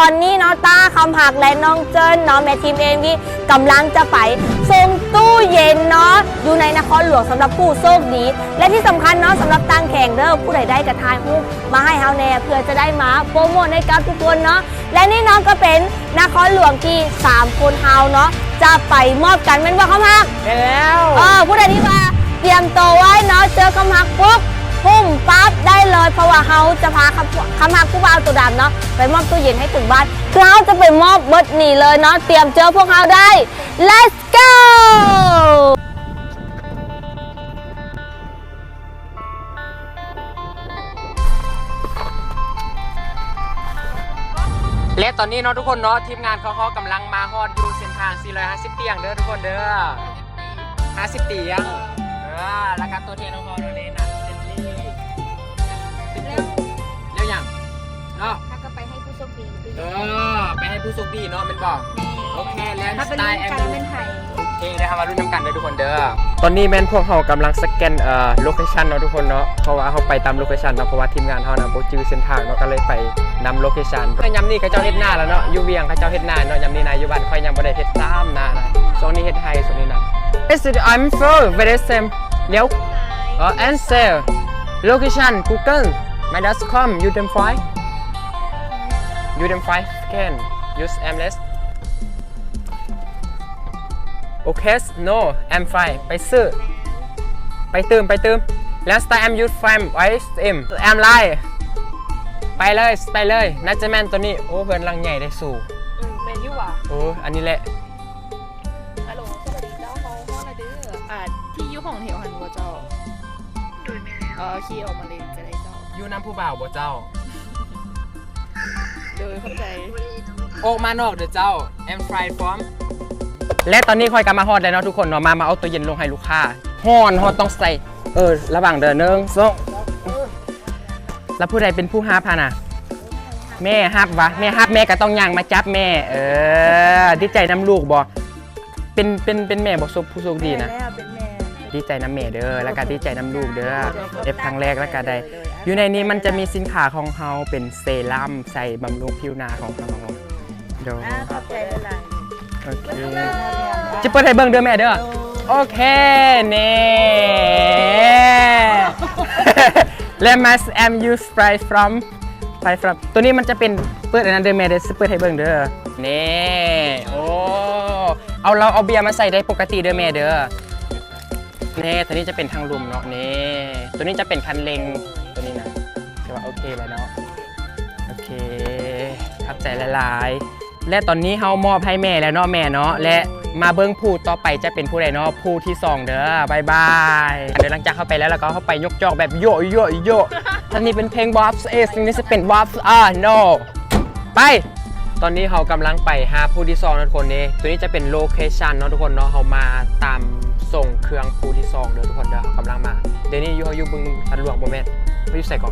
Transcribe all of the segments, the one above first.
ຕອນນີ້ເນາະ ຕ້າ ຄຳຮັກ ແລະ ນ້ອງເຈິນເນາະ ແມ່ທີມ ເອເອັມວີ ກຳລັງຈະໄປສົ່ງຕູ້ເຢັນເນາະ ຢູ່ໃນນະຄອນຫຼວງສຳລັບຜູ້ໂຊກດີ ແລະ ທີ່ສຳຄັນເນາະ ສຳລັບຕ່າງແຂວງເດີ ຜູ້ໃດໄດ້ກະຖ່າຍຮູບມາໃຫ້ເຮົາແດ່ ເພື່ອຈະໄດ້ມາໂປຣໂມດໃຫ້ກັບທຸກຄົນເນາະ. ແລະ ນີ້ເນາະ ກະເປັນນະຄອນຫຼວງທີ່ສາມຄົນເຮົາເນາະ ຈະໄປມອບກັນ ແມ່ນບໍ່ ຄຳຮັກ? ແມ່ນແລ້ວ. ເອີ ຜູ້ໃດທີ່ວ່າຕຽມໂຕໄວ້ເນາະ ເຈີຄຳຮັກປຸບ ຫຸ້ມປັບໄດ້ເລີຍ ເພາະວ່າເຮົາຈະພາຄຳ ຄຳຮັກຜູ້ບ່າວໂຕດຳເນາະ ໄປມອບຕູ້ເຢັນໃຫ້ເຖິງບ້ານ ຄືເຮົາຈະໄປມອບເບິດນີ້ເລີຍເນາະ ຕຽມເຈີພວກເຮົາໄດ້ Let's go! ແລະ ຕອນນີ້ເນາະທຸກຄົນເນາະ ທີມງານຂອງເຮົາກຳລັງມາຮອດຢູ່ເສັ້ນທາງສີ່ຮ້ອຍຫ້າສິບຕຽງເດີທຸກຄົນເດີ ຫ້າສິບຕຽງ ເອີ ແລ້ວກະຕົວແທນຂອງເຮົາເນາະ ເດນະ ເຈນນີ້ ແລ້ວ ແລ້ວຫຍັງເນາະ ເຮົາກະໄປໃຫ້ຜູ້ໂຊກດີ ເອີ ໄປໃຫ້ຜູ້ໂຊກດີເນາະ ແມ່ນບໍ່? ແມ່ນ. ໂອເຄ ແລ້ວ ເຮົາໄປລຸ້ນກັນວ່າແມ່ນໃຜ. ໂອເຄ ດຽວເຮົາມາລຸ້ນນຳກັນເດີທຸກຄົນເດີ. ຕອນນີ້ແມ່ນພວກເຮົາກຳລັງສະແກນ ເອີ ໂລເຄຊັນເນາະທຸກຄົນເນາະ ເພາະວ່າເຮົາໄປຕາມໂລເຄຊັນເນາະ ເພາະວ່າທີມງານເຮົານະບໍ່ຈື່ເສັ້ນທາງເນາະ ກະເລີຍໄປນຳໂລເຄຊັນ. ຍາມນີ້ເຂົາເຈົ້າເຮັດນາແລ້ວເນາະ ຢູ່ວຽງເຂົາເຈົ້າເຮັດນາເນາະ ຍາມນີ້ນະ ຢູ່ບ້ານຂ້ອຍຍັງບໍ່ໄດ້ເຮັດຊ້ຳນານະ ຊ່ວງນີ້ເຮັດໄຮ່ຊ່ວງນີ້ນະ. Is it I'm for very same ລ້ຽວ ເອີ answer location Google map dot com you don't find you don't find can use aimless. Okay, no, I'm fine. ໄປຊື້ ໄປຕື່ມ ໄປຕື່ມ Last time you find I am I'm lie. ໄປເລີຍ ໄປເລີຍ ໜ້າຈະແມ່ນໂຕນີ້. ໂອ້ ເຮືອນຫຼັງໃຫຍ່ເດ້ສູ. ເອີ ແມ່ນຢູ່ຫວາ. ເອີ ອັນນີ້ແຫຼະ. ຮັລໂຫຼ ສະຫວັດດີເຈົ້າ ເຮົາຮອດແລ້ວເດີ. ອ່າ ທີ່ຢູ່ຫ້ອງແຖວຫັ້ນບໍ່ເຈົ້າ? ໂດຍ ແມ່ນແລ້ວ. ເອີ ຂີ່ອອກມາເລີຍກະໄດ້ເຈົ້າ. ຢູ່ນຳຜູ້ບ່າວບໍ່ເຈົ້າ? ໂດຍ ຂອບໃຈ. ອອກມານອກເດີເຈົ້າ. I'm fine from. ແລະ ຕອນນີ້ຂ້ອຍກະມາຮອດແລ້ວເນາະທຸກຄົນເນາະ ມາ ມາເອົາຕູ້ເຢັນລົງໃຫ້ລູກຄ້າ. ຮ້ອນ ຮ້ອນ ຕ້ອງໃສ່ ເອີ ລະວັງເດີ ໜຶ່ງ ສອງ ແລ້ວຜູ້ໃດເປັນຜູ້ຮັບຫັ້ນນະ? ແມ່ຮັບຫວາ? ແມ່ຮັບ ແມ່ກະຕ້ອງຍ່າງມາຈັບແມ່. ເອີ ດີໃຈນຳລູກບໍ່? ເປັນ ເປັນ ເປັນແມ່ບໍ່ ໂຊກ ຜູ້ໂຊກດີນະ. ແມ່ແລ້ວ ເປັນແມ່. ດີໃຈນຳແມ່ເດີ ແລ້ວກະດີໃຈນຳລູກເດີ. ເອັຟຄັ້ງແລກ ແລ້ວກະໄດ້ ຢູ່ໃນນີ້ມັນຈະມີສິນຄ້າຂອງເຮົາ ເປັນເຊຣຳໃສ່ບຳລຸງຜິວໜ້າຂອງເຮົາ. ໂດຍ ອ່າ ຂອບໃຈຫຼາຍໆ. ໂອເຄ ຈະເປີດໃຫ້ເບິ່ງເດີແມ່ເດີ. ໂອເຄ ນີ້ Let me am you fry from fry from ໂຕນີ້ມັນຈະເປັນ ເປີດອັນນັ້ນເດີແມ່ເດີ ຊິເປີດໃຫ້ເບິ່ງເດີ. ນີ້ ໂອ້ ເອົາເຫຼົ້າເອົາເບຍມາໃສ່ໄດ້ປົກກະຕິເດີແມ່ເດີ. ນີ້ ໂຕນີ້ຈະເປັນທາງລຸ່ມເນາະ. ນີ້ ໂຕນີ້ຈະເປັນຄັນເລັ່ງ ໂຕນີ້ນະ ຖືວ່າໂອເຄແລ້ວເນາະ. ໂອເຄ ຂອບໃຈຫຼາຍໆ. ແລະ ຕອນນີ້ເຮົາມອບໃຫ້ແມ່ແລ້ວເນາະ ແມ່ເນາະ. ແລະ ມາເບິ່ງຜູ້ຕໍ່ໄປຈະເປັນຜູ້ໃດເນາະ ຜູ້ທີສອງເດີ. ບາຍບາຍ. ເດີ ຫຼັງຈາກເຮົາໄປແລ້ວ ແລ້ວກະເຮົາໄປຍົກຈອກແບບໂຢໂຢໂຢ. ອັນນີ້ເປັນເພງ Bob Ace ນີ້ຊິເປັນ Bob ອ່າ no ໄປ. ຕອນນີ້ເຮົາກຳລັງໄປຫາຜູ້ທີສອງເນາະທຸກຄົນເດ້. ໂຕນີ້ຈະເປັນໂລເຄຊັນເນາະທຸກຄົນເນາະ. ເຮົາມາຕາມສົ່ງເຄື່ອງຜູ້ທີສອງເດີທຸກຄົນເດີ. ເຮົາກຳລັງມາ. ດຽວນີ້ຢູ່ ເຮົາຢູ່ບຶງທາດຫຼວງບໍ່ແມ່ນ. ເຮົາຢູ່ໃສເກາະ?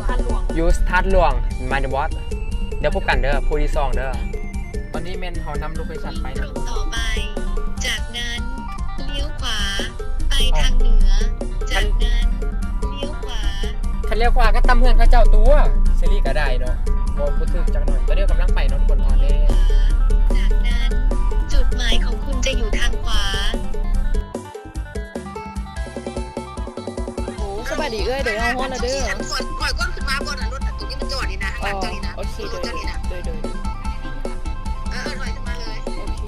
ທາດຫຼວງ. ຢູ່ທາດຫຼວງ Mind What. ດຽວພົບກັນເດີ ຜູ້ທີສອງເດີ. ຕອນນີ້ແມ່ນເຮົານຳໂລເຄຊັນໄປເນາະ. ຕຣົງຕໍ່ໄປ ຈາກນັ້ນ ລ້ຽວຂວາ ໄປທາງເໜືອ ຈາກນັ້ນ ລ້ຽວຂວາ. ຄັນລ້ຽວຂວາກະຕຳເຮືອນເຂົາເຈົ້າຕົວະ ຊິລີກະໄດ້ເນາະ. ບໍ່ ບໍ່ຖືກຈັກໜ້ອຍ. ຕອນນີ້ກຳລັງໄປເນາະທຸກຄົນ. ຈາກນັ້ນ ຈຸດໝາຍຂອງຄຸນຈະຢູ່ທາງຂວາ. ໂອ້ ສະບາຍດີເອື້ອຍ ເດີ ເຮົາຮອດແລ້ວເດີ. ຖອຍ ຖອຍກ້ອນຂຶ້ນມາບ່ອນລົດຕົງນີ້ມັນຈອດນີ້ນະ ຫຼັງຈາກນີ້ນະ. ໂອເຄ ໂດຍ ໂດຍ ໂດຍ ໂດຍ. ເອີ ຖອຍຂຶ້ນມາເລີຍ. ໂອເຄ.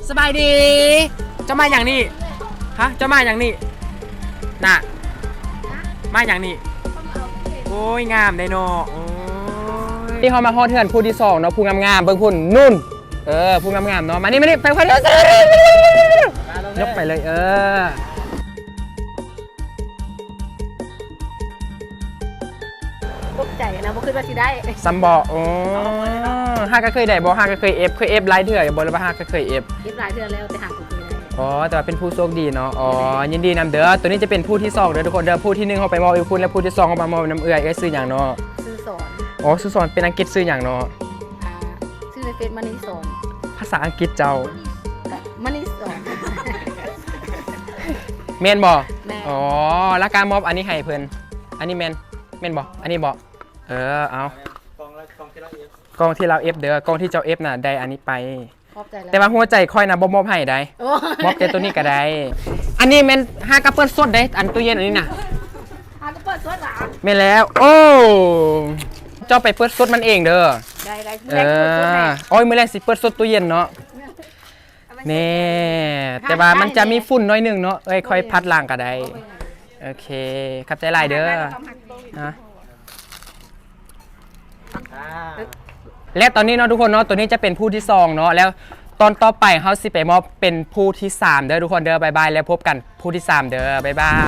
ສະບາຍດີ. ເຈົ້າມາຫຍັງນີ້? ຮະ? ເຈົ້າມາຫຍັງນີ້? ນະ ມາຫຍັງນີ້? ໂອ້ຍ ງາມໄດ໋ເນາະ. ໂອ້ຍ ນີ້ເຮົາມາຮອດເຮືອນຜູ້ທີສອງເນາະ. ຜູ້ງາມໆ ເບິ່ງພຸ້ນ ນູ້ນ. ເອີ ຜູ້ງາມໆເນາະ. ມານີ້ ມານີ້ ໄປ ໄປ ຍົກໄປເລີຍ. ເອີ ຕົກໃຈນະ ບໍ່ຄິດວ່າຊິໄດ້. ຊຳບໍ່? ໂອ້ ຫາກະເຄີຍໄດ້ບໍ່? ຫາກະເຄີຍເອັບ ເຄີຍເອັບຫຼາຍເທື່ອບໍ່ ຫຼືວ່າຫາກະເຄີຍເອັບ? ເອັບຫຼາຍເທື່ອແລ້ວ ແຕ່ຫາກບໍ່ເຄີຍໄດ້. ອໍ ແຕ່ວ່າເປັນຜູ້ໂຊກດີເນາະ. ອໍ ຍິນດີນຳເດີ. ໂຕນີ້ຈະເປັນຜູ້ທີສອງເດີທຸກຄົນເດີ. ຜູ້ທີໜຶ່ງເຮົາໄປມອບຢູ່ພຸ້ນ ແລະ ຜູ້ທີສອງເຮົາມາມອບນຳເອື້ອຍ. ເອື້ອຍຊື່ຫຍັງເນາະ? ຊື່ສອນ. ອໍ ຊື່ສອນ. ເປັນອັງກິດຊື່ຫຍັງເນາະ? ອ່າ ຊື່ໃນເຟສ ມະນີສອນ. ພາສາອັງກິດເຈົ້າ. ມະນີສອນ. ແມ່ນບໍ່? ແມ່ນ. ອໍ ລະກະມອບອັນນີ້ໃຫ້ເພິ່ນ. ອັນນີ້ແມ່ນ ແມ່ນບໍ່? ອັນນີ້ບໍ່? ເອີ ເອົາ ກ່ອງທີ່ລາວເອັຟເດີ ກ່ອງທີ່ເຈົ້າເອັຟນະ ໄດ້ອັນນີ້ໄປ. ຂອບໃຈແລ້ວ ແຕ່ວ່າຫົວໃຈຂ້ອຍນະບໍ່ມອບໃຫ້ໃດ ໂອ້ ມອບແຕ່ໂຕນີ້ກະໄດ້. ອັນນີ້ແມ່ນຫາກະເປີດສົດເດ້ ອັນຕູ້ເຢັນອັນນີ້ນະ ຫາກະເປີດສົດຫວາ? ແມ່ນແລ້ວ. ໂອ້ ເຈົ້າໄປເປີດສົດມັນເອງເດີ. ໄດ້ໆ ມື້ແລງເປີດສົດໃຫ້. ໂອ້ຍ ມື້ແລງຊິເປີດສົດຕູ້ເຢັນເນາະ. ແນ່ ແຕ່ວ່າມັນຈະມີຝຸ່ນໜ້ອຍໜຶ່ງເນາະ. ເອີຍ ຂ້ອຍພັດລ້າງກະໄດ້. ໂອເຄ ຂອບໃຈຫຼາຍເດີ. ແລະຕອນນີ້ເນາະທຸກຄົນເນາະ ໂຕນີ້ຈະເປັນຜູ້ທີສອງເນາະ ແລ້ວຕອນຕໍ່ໄປເຮົາຊິໄປມອບເປັນຜູ້ທີສາມເດີທຸກຄົນເດີ. ບາຍບາຍ ແລ້ວພົບກັນຜູ້ທີສາມເດີ. ບາຍບາຍ.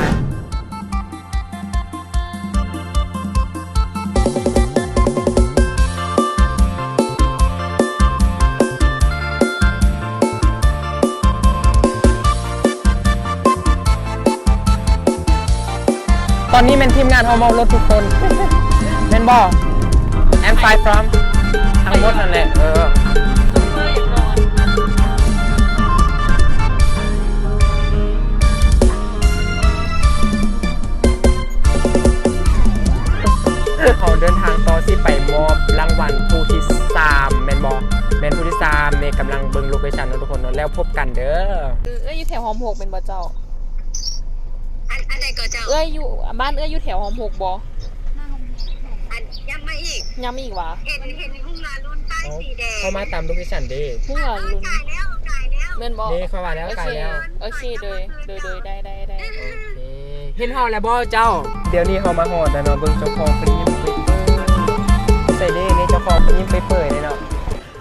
ຕອນນີ້ແມ່ນທີມງານເຮົາເມົາລົດທຸກຄົນ ແມ່ນບໍ່? I'm fine from ທັງໝົດນັ້ນແຫຼະ ເອີ. ເຮົາເດີນທາງຕໍ່ ຊິໄປມອບລາງວັນຜູ້ທີສາມແມ່ນບໍ່? ແມ່ນຜູ້ທີສາມເນ ກຳລັງເບິ່ງໂລເຄຊັນເນາະທຸກຄົນເນາະ ແລ້ວພົບກັນເດີ. ເອື້ອຍຢູ່ແຖວຮ່ອມຫົກແມ່ນບໍ່ເຈົ້າ? ອັນ ອັນໃດກໍເຈົ້າ? ເອື້ອຍຢູ່ ບ້ານເອື້ອຍຢູ່ແຖວຮ່ອມຫົກບໍ່? ອັນ ຢ້ຳມາອີກ ຢ້ຳມາອີກຫວາ? ເຫັນ ເຫັນຮຸ່ງລາລຸນປ້າຍສີແດງ ເຂົ້າມາຕາມໂລເຄຊັນເດ້. ຮຸ່ງລາລຸນ ກາຍແລ້ວ ກາຍແລ້ວ ແມ່ນບໍ່? ເດ້ ເຂົ້າມາແລ້ວ ກາຍແລ້ວ. ໂອເຄ ໂດຍ ໂດຍ ໂດຍ ໄດ້ ໄດ້ ໄດ້. ໂອເຄ ເຫັນຮອດແລ້ວບໍ່ເຈົ້າ? ດຽວນີ້ເຮົາມາຮອດແລ້ວເນາະ ເບິ່ງເຈົ້າຂອງເພິ່ນຍິ້ມເປີຍໆ ໃສ່ເດ້ ນີ້ເຈົ້າຂອງເພິ່ນຍິ້ມເປີຍໆເດ້ເນາະ.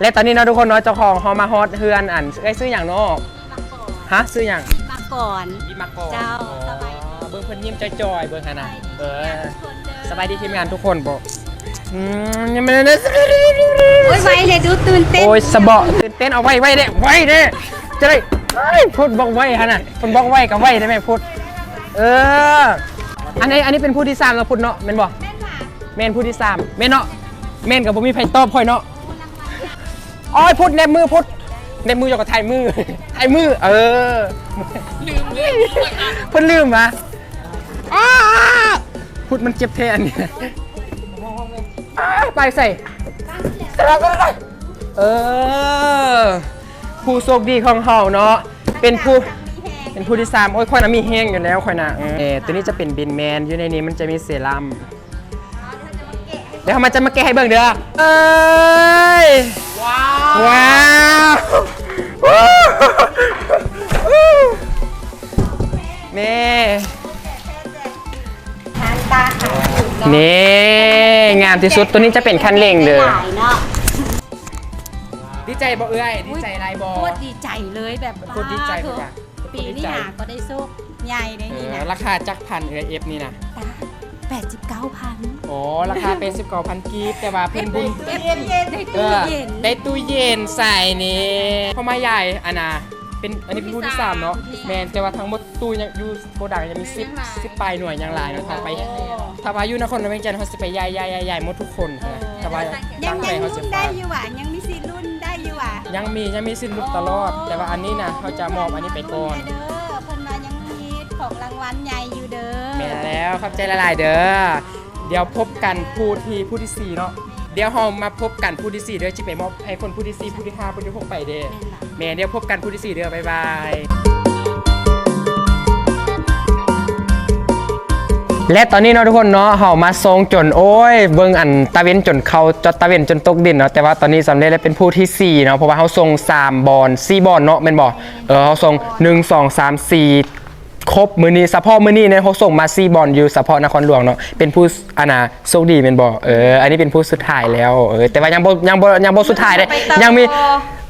ແລະຕອນນີ້ເນາະທຸກຄົນເນາະ ເຈົ້າຂອງເຮົາມາຮອດເຮືອນ ອັນ ເອື້ອຍຊື່ຫຍັງເນາະ? ຮະ ຊື່ຫຍັງ? ມາກອນ ອີ່ມາກອນ. ເຈົ້າ ອໍ ສະບາຍດີ ເບິ່ງເພິ່ນຍິ້ມຈ່ອຍໆ ເບິ່ງຫັ້ນນະ. ເອີ ສະບາຍດີທີມງານທຸກຄົນບໍ? ອືມ ໂອ້ຍ ໄວເລີຍ ດູຕື່ນເຕັ້ນ. ໂອ້ຍ ສະເບາະ ຕື່ນເຕັ້ນ ເອົາໄວໆເດ້ ໄວເດ້ ຈະໄດ້ ເອີຍ ພຸດບອກໄວຫັ້ນນະ ເພິ່ນບອກໄວກະໄວເດ້ແມ່ພຸດ. ເອີ ອັນນີ້ ອັນນີ້ເປັນຜູ້ທີສາມເນາະພຸດເນາະ ແມ່ນບໍ່? ແມ່ນຫວາ? ແມ່ນຜູ້ທີສາມ ແມ່ນເນາະ. ແມ່ນກະບໍ່ມີໃຜຕອບຂ້ອຍເນາະ. ໂອ້ຍ ພຸດແນບມື ພຸດແນບມື ເຈົ້າກະຖ່າຍມື ຖ່າຍມື ເອີ ລືມ ລືມ ເພິ່ນລືມຫວາ? ອ້າ ພຸດມັນເຈັບແທ້ອັນນີ້. ອ້າ ໄປໃສ? ເອີ ຜູ້ໂຊກດີຂອງເຮົາເນາະ ເປັນຜູ້ ເປັນຜູ້ທີສາມ. ໂອ້ຍ ຂ້ອຍນະມີແຮງຢູ່ແລ້ວ ຂ້ອຍນະ. ເອີ ໂຕນີ້ຈະເປັນບິນແມນ ຢູ່ໃນນີ້ມັນຈະມີເຊຣຳ. ດຽວເຮົາມາ ຈະມາແກະໃຫ້ເບິ່ງເດີ. ເອີຍ ວ້າວ ວ້າວ ນີ້ ນີ້ ງາມທີ່ສຸດ. ໂຕນີ້ຈະເປັນຄັນເລັ່ງເດີ. ດີໃຈບໍ່ເອື້ອຍ? ດີໃຈຫຼາຍບໍ່? ໂຄດດີໃຈເລີຍ ແບບ ໂຄດດີໃຈ ໂຄດດີໃຈ. ປີນີ້ຫາກໍໄດ້ໂຊກໃຫຍ່ໄດ໋ນີ້ນະ. ເອີ ລາຄາຈັກພັນເອື້ອຍ ເອັຟນີ້ນະ? ແປດສິບເກົ້າພັນ. ອໍ ລາຄາແປດສິບເກົ້າພັນກີບ ແຕ່ວ່າເພິ່ນບຸນ ໄດ້ຕູ້ເຢັນ ໄດ້ຕູ້ເຢັນ ເອີ ໄດ້ຕູ້ເຢັນໃສ່ນີ້. ເຂົ້າມາຢາຍ ອັນນະ ເປັນ ອັນນີ້ເປັນຜູ້ທີສາມເນາະ. ແມ່ນ ແຕ່ວ່າທັງໝົດຕູ້ຍັງຢູ່ໂກດັງຍັງມີສິບ ສິບປາຍໜ່ວຍ ຍັງຫຼາຍເນາະ. ຖ້າໄປ ຖ້າວ່າຢູ່ນະຄອນຫຼວງວຽງຈັນ ເຮົາຊິໄປຢາຍ ຢາຍ ຢາຍ ຢາຍໝົດທຸກຄົນ. ເອີ ຖ້າວ່າ ຍັງ ຍັງລຸ້ນໄດ້ຢູ່ຫວາ? ຍັງມີສິດລຸ້ນໄດ້ຢູ່ຫວາ? ຍັງມີ ຍັງມີສິດລຸ້ນຕະຫຼອດ. ອໍ ແຕ່ວ່າອັນນີ້ນະ ເຮົາຈະມອບອັນນີ້ໄປກ່ອນເດີ. ເພິ່ນວ່າຍັງມີຂອງລາງວັນໃຫຍ່ຢູ່ເດີ. ແມ່ນແລ້ວ ຂອບໃຈຫຼາຍໆເດີ. ດຽວພົບກັນຜູ້ທີ ຜູ້ທີສີ່ເນາະ. ດຽວເຮົາມາພົບກັນຜູ້ທີສີ່ເດີ. ຊິໄປມອບໃຫ້ຄົນຜູ້ທີສີ່ ຜູ້ທີຫ້າ ຜູ້ທີຫົກໄປເດ້. ແມ່ນ ດຽວພົບກັນຜູ້ທີສີ່ເດີ. ບາຍບາຍ. ແລະຕອນນີ້ເນາະທຸກຄົນເນາະ ເຮົາມາສົ່ງຈົນ ໂອ້ຍ ເບິ່ງອັນຕາເວັນຈົນເຂົ້າ ຈອດຕາເວັນຈົນຕົກດິນເນາະ. ແຕ່ວ່າຕອນນີ້ສຳເລັດແລ້ວ ເປັນຜູ້ທີສີ່ເນາະ ເພາະວ່າເຮົາສົ່ງສາມບ່ອນ ສີ່ບ່ອນເນາະ ແມ່ນບໍ່? ເອີ ເຮົາສົ່ງ ໜຶ່ງ ສອງ ສາມ ສີ່ ຄົບມື້ນີ້ ສະເພາະມື້ນີ້ເນາະ ເຮົາສົ່ງມາສີ່ບ່ອນ ຢູ່ສະເພາະນະຄອນຫຼວງເນາະ. ເປັນຜູ້ ອັນນະ ໂຊກດີແມ່ນບໍ່? ເອີ ອັນນີ້ເປັນຜູ້ສຸດທ້າຍແລ້ວ. ເອີ ແຕ່ວ່າຍັງບໍ່ ຍັງບໍ່ ຍັງບໍ່ສຸດທ້າຍເດ້ ຍັງມີ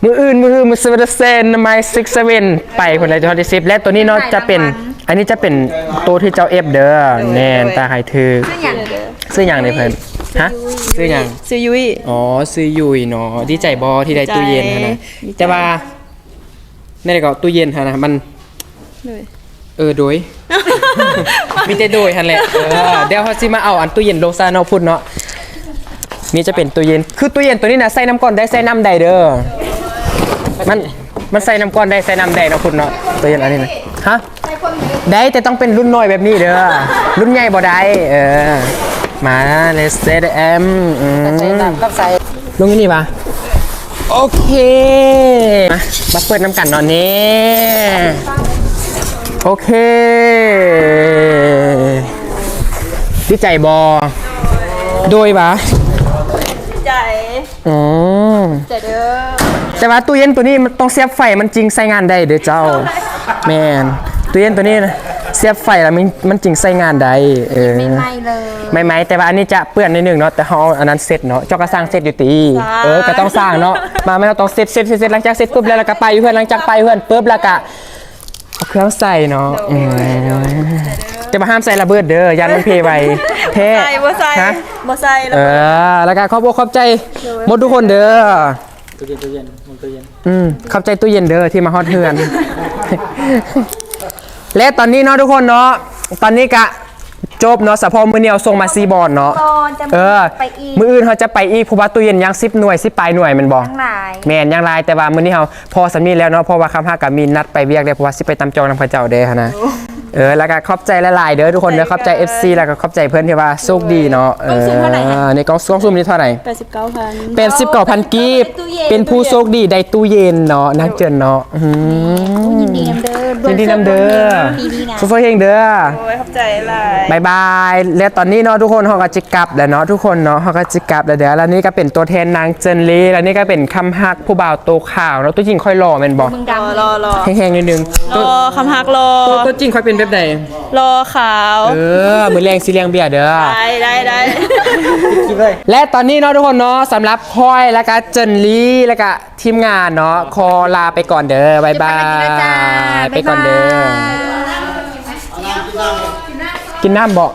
ມື້ອື່ນ ມື້ຮື ມື້ຊະເວັນ ເຊນ ໄມ ຊິກ ເຊເວັນ ໄປພຸ້ນແຫຼະ ຈົນຮອດທີສິບ. ແລະໂຕນີ້ເນາະ ຈະເປັນ ອັນນີ້ຈະເປັນໂຕທີ່ເຈົ້າເອັຟເດີ. ແມ່ນ ຕາໃຫ້ຖືກ. ຊື່ຫຍັງ? ຊື່ຫຍັງເດ້ເພິ່ນ? ຮະ? ຊື່ຫຍັງ? ຊື່ຍຸ້ຍ. ອໍ ຊື່ຍຸ້ຍເນາະ. ດີໃຈບໍ່ທີ່ໄດ້ຕູ້ເຢັນຫັ້ນນະ? ດີໃຈ. ແຕ່ວ່າ ແນວໃດກໍຕູ້ເຢັນຫັ້ນນະ ມັນ ໂດຍ ເອີ ໂດຍ ມີແຕ່ໂດຍຫັ້ນແຫຼະ. ເອີ ດຽວເຮົາຊິມາເອົາອັນຕູ້ເຢັນລົງຊະເນາະ ພຸ້ນເນາະ. ນີ້ຈະເປັນຕູ້ເຢັນ ຄືຕູ້ເຢັນໂຕນີ້ນະ ໃສ່ນ້ຳກ້ອນໄດ້ ໃສ່ນ້ຳໄດ້ເດີ. ມັນ ມັນໃສ່ນ້ຳກ້ອນໄດ້ ໃສ່ນ້ຳໄດ້ເນາະ ພຸ້ນເນາະ. ຕູ້ເຢັນອັນນີ້ນະ ຮະ? ໄດ້ ແຕ່ຕ້ອງເປັນລຸ້ນນ້ອຍແບບນີ້ເດີ ລຸ້ນໃຫຍ່ບໍ່ໄດ້. ເອີ ມາ ເລສເຕດແອມ ອືມ ໃສ່ນ້ຳກັບໃສ່ ລົງຢູ່ນີ້ປະ? ໂອເຄ ມາ ມາເປີດນຳກັນເນາະ ນີ້ ໂອເຄ ດີໃຈບໍ່? ໂດຍຫວາ? ໃຈ ອືມ ໃຈເດີ ແຕ່ວ່າຕູ້ເຢັນໂຕນີ້ມັນຕ້ອງສຽບໄຟ ມັນຈຶ່ງໃຊ້ງານໄດ້ເດີເຈົ້າ. ແມ່ນ ຕູ້ເຢັນໂຕນີ້ນະ ສຽບໄຟແລ້ວມັນ ມັນຈຶ່ງໃຊ້ງານໄດ້. ເອີ ໃໝ່ໆເລີຍ ໃໝ່ໆ ແຕ່ວ່າອັນນີ້ຈະເປື້ອນໜ້ອຍໜຶ່ງເນາະ ແຕ່ເຮົາເອົາອັນນັ້ນເຊັດເນາະ. ເຈົ້າກໍສ້າງເຊັດຢູ່ຕິ? ສ້າງ ເອີ ກໍຕ້ອງສ້າງເນາະ. ມາ ແມ່ນເຮົາຕ້ອງເຊັດ ເຊັດ ເຊັດ ເຊັດ ຫຼັງຈາກເຊັດປຸບແລ້ວ ແລ້ວກໍປ້າຍຢູ່ເຮືອນ ຫຼັງຈາກປ້າຍຢູ່ເຮືອນປຸບ ແລ້ວກໍ ເອົາເຄື່ອງໃສ່ເນາະ. ໂດຍ ອືມ ໂດຍ ແຕ່ວ່າຫ້າມໃສ່ລະເບີດເດີ ຢ້ານມັນເພໄວ ແພ້ ບໍ່ໃສ່ ບໍ່ໃສ່ ຮະ? ບໍ່ໃສ່ລະເບີດ. ເອີ ແລ້ວກໍຂອບອົກຂອບໃຈ ໂດຍ ໝົດທຸກຄົນເດີ. ຕູ້ເຢັນ ຕູ້ເຢັນ ຕູ້ເຢັນ ອືມ ຂອບໃຈຕູ້ເຢັນເດີທີ່ມາຮອດເຮືອນ. ແລະຕອນນີ້ເນາະທຸກຄົນເນາະ ຕອນນີ້ກະຈົບເນາະ ສະເພາະມື້ນີ້ເຮົາສົ່ງມາສີ່ບ່ອນເນາະ. ເອີ ມື້ອື່ນເຮົາຈະໄປອີກ ເພາະວ່າຕູ້ເຢັນຍັງສິບໜ່ວຍ ສິບປາຍໜ່ວຍແມ່ນບໍ່? ຍັງຫຼາຍ ແມ່ນ ຍັງຫຼາຍ ແຕ່ວ່າມື້ນີ້ເຮົາ ພໍສ່ຳນີ້ແລ້ວເນາະ ເພາະວ່າຄຳຮັກກໍມີນັດໄປວຽກແລ້ວ ເພາະວ່າຊິໄປຕຳຈອງນຳເຂົາເຈົ້າເດ້ຫັ້ນນະ. ໂອ້ ເອີ ແລ້ວກໍຂອບໃຈຫຼາຍໆເດີທຸກຄົນເດີ ຂອບໃຈ ຂອບໃຈ ເອັຟຊີ ແລ້ວກໍຂອບໃຈເພິ່ນທີ່ວ່າໂຊກດີເນາະ. ໂດຍ ເອີ ໃນກ້ອງ ກ້ອງຊຸມນີ້ເທົ່າໃດ? ແປດສິບເກົ້າພັນ ແປດສິບເກົ້າພັນກີບ ເປັນຜູ້ໂຊກດີໄດ້ຕູ້ເຢັນເນາະ ນາງເຈີນເນາະ. ອືມ ຍິນດີນຳເດີ ຍິນດີນຳເດີ ສູ້ໆເຮງເດີ. ໂອ້ຍ ຂອບໃຈຫຼາຍ ບາຍບາຍ. ແລະຕອນນີ້ເນາະທຸກຄົນ ເຮົາກໍຈະກັບແລ້ວເນາະ ທຸກຄົນເນາະ ເຮົາກໍຈະກັບແລ້ວເດີ. ແລະນີ້ກໍເປັນຕົວແທນນາງເຈີນລີ ແລະນີ້ກໍເປັນຄຳຮັກຜູ້ບ່າວໂຕຂາວເນາະ. ຕົວຈິງຂ້ອຍຫຼໍ່ແມ່ນບໍ່? ຫຼໍ່ ແຮງໆໜ້ອຍໜຶ່ງ ຫຼໍ່ ຄຳຮັກຫຼໍ່. ຕົວ ຕົວຈິງຂ້ອຍເປັນແບບໃດ? ຫຼໍ່ຂາວ. ເອີ ມື້ແລງຊິລ້ຽງເບຍເດີ. ໄດ້ ໄດ້ ໄດ້. ແລະຕອນນີ້ເນາະທຸກຄົນເນາະ ສຳລັບຂ້ອຍ ແລະກະເຈີນລີ ແລະກະທີມງານເນາະ ຂໍລາໄປກ່ອນເດີ ບາຍບາຍ. ໄປກ່ອນເດີ ບາຍບາຍ. ກິນນ້ຳບໍ່?